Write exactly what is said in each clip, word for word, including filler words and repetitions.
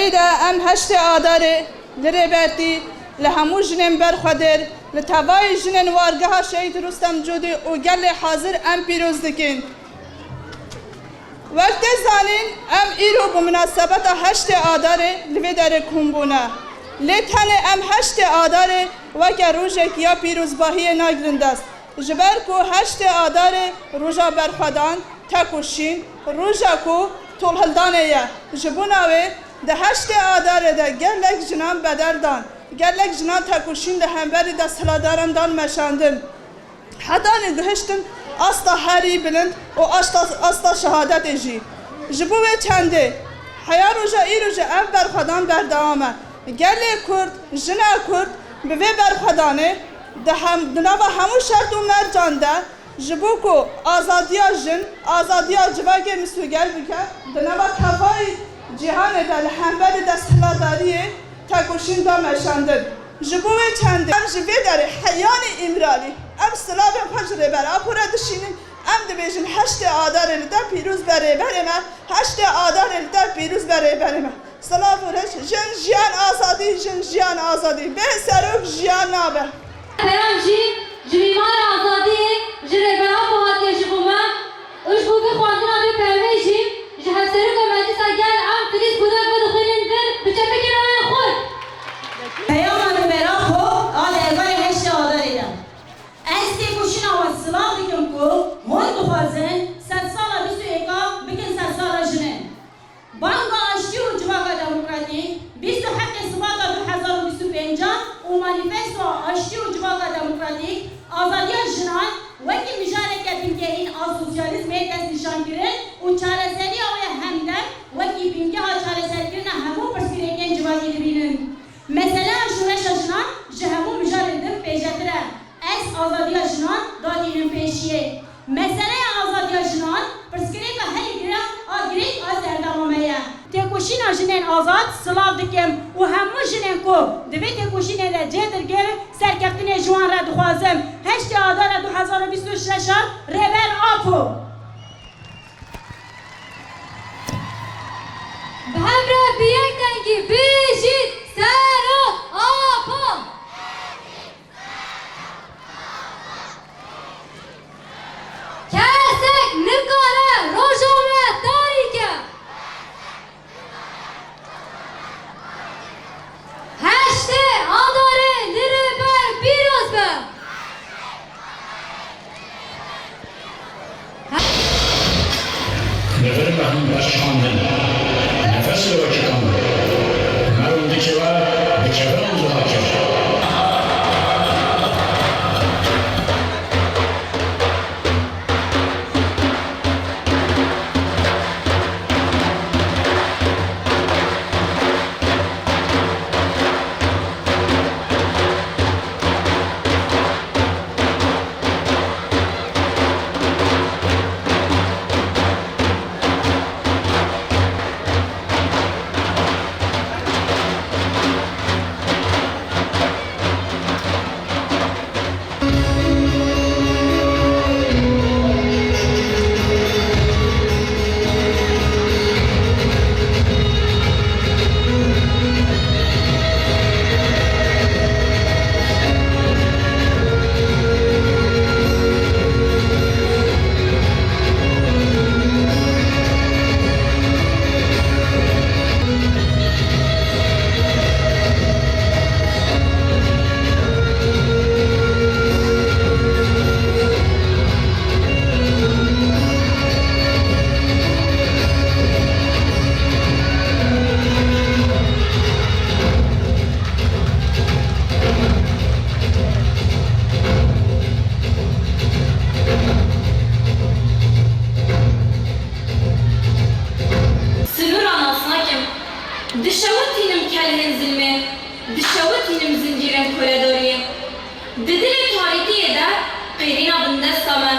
De em heştê Adarê li Rêbertî li hemû jinên berxwedêr, li tevayî jinên wargeha Şehîd Rustem Cûdî û gelê hazir em pîroz dikin. Wek tê zanîn, em îro bi minasebeta heştê Adarê li vê derê kom bûne. Lê tenê em heştê Adarê weke rojek ya pîrozbahiyê nagirin dest. Ji ber ku heştê Adarê roja berxwedan, tekoşîn, roja ku tolhildanê ye. Ji bona wê di heştê Adarê de gelek jinan bedel dan, gelek jinan tekoşîn li hemberî desthilatdaran dan meşandin. Hetanî gihiştin asta herî bilind û asta, asta şehadetê jî. Ji bo wê çendê, heya roja îro jî ev berxwedan berdewam e. Gelê Kurd, jina Kurd bi vê berxwedanê di hem, di nava hemû şert û mercan de ji bo ku azadiya jin, azadiya civakê misûgel bike, di nava tevayî cîhanê de li hemberî desthilatdariyê tekoşîn da meşandin. Ji bo wê çendê em ji vê derê heyanî Îmralî, em silavên xwe ji Rêber Apo re dişînin, em dibêjin heştê Adarê li te pîroz be rêberê me, heştê Adarê li te pîroz be rêberê me. Silav û rêz, jin, jiyan, azadî, jin, jiyan, azadî. Bê serok jiyan nabe. Peyam jî ji mîmarê azadiyê, ji Rêber Apo hatiye ji bo me û ji bo vê xwendina vê peyamê jî ji Hevseroka Meclisa Gel Em Filiz Budak vedixwînin vir, bi çepikê navê xwe. Peyama Rêber Apo a di êvarê heştê Adarê de. Ez têkoşîna we silav dikim ku hûn dixwazin sedsala bîst û yeka bikin sedsala jinê. Banga Aştî û Civaka Demokratîk, bîst û heftê Sibata du hezar û bîst û pênc û Manîfestoya Aştî û Civaka Demokratîk, azadiya jinan wekî mijareke bingehîn a sosyalîzmê destnîşankirin û çareseriya wê hemdem wekî bingeha çareserkirina hemû pirsgirêkên civakî dibînin. Meseleya şoreşa jinan ji hemû mijarên din pêşetir e. Ez azadiya jinan datînim pêşiyê. Meseleya azadiya jinan pirsgirêka herî giran a girêk a serdema me ye. Têkoşîna jinên azad silav dikim û hemû jinên ku di vê têkoşînê de cê dirgir serkeftinê ji wan re dixwazim. Heştê Adara du hezar û bîst û şeş a Rêber Apo. Bi hev re bi yek dengî bijî Serok Apo! Kesek nikare roja me tarî ke. Heştê Adarê li Rêber pîroz be! Li vir me hûn berşandin. Nefes li we kitan. Me rûndikê we bi keviran cuda kir. Sinûra nas nakim. Dişewitînim kelhên zilmê, dişewitînim zincîrên koledariyê. Di dilê tarîtiyê de qêrîna bindesta me.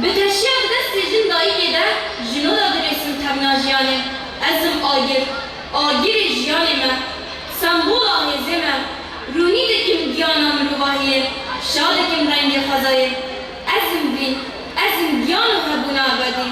Bi teşiya bi destê jin dayikê de ji nû de dirêsim tevna jiyanê. Ez im agir, agirê jiyanê me. Sembola hêzê me. Rûnî dikim giyana mirovahiyê. Şa dikim rengê xwezayê. Ez im vî, ez im giyan û hebûna ebedî.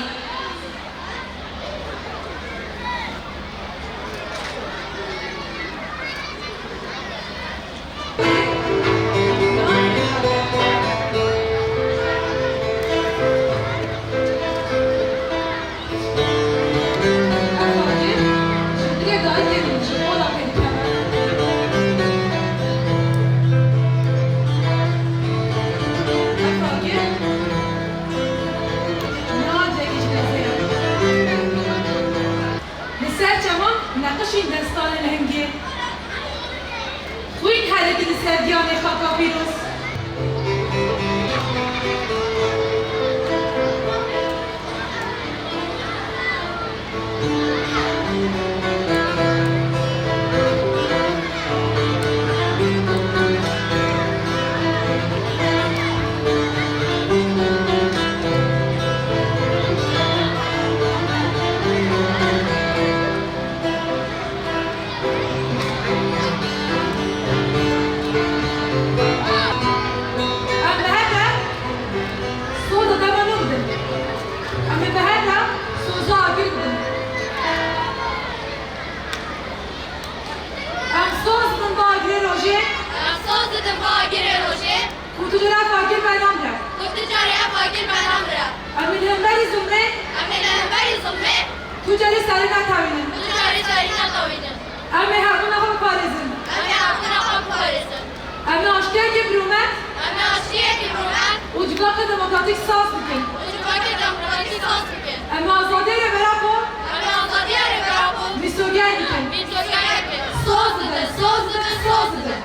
Serî netewînin. Tu carî serî netewînin. Em ê heqûna xwe biparêzin. Em ê heqûna xwe biparêzin. Em ê aştiyekî birûmet. Em ê aştiyekî birûmet. Û civaka demokratîk saz bikin. Û civaka demokratîk saz bikin. Em ê azadiyê Rêvera xwe. Em ê azadiyê Rêvera xwe. Mîsoger bikin. Mîsoger bikin. Soz didin, soz didin, soz didin.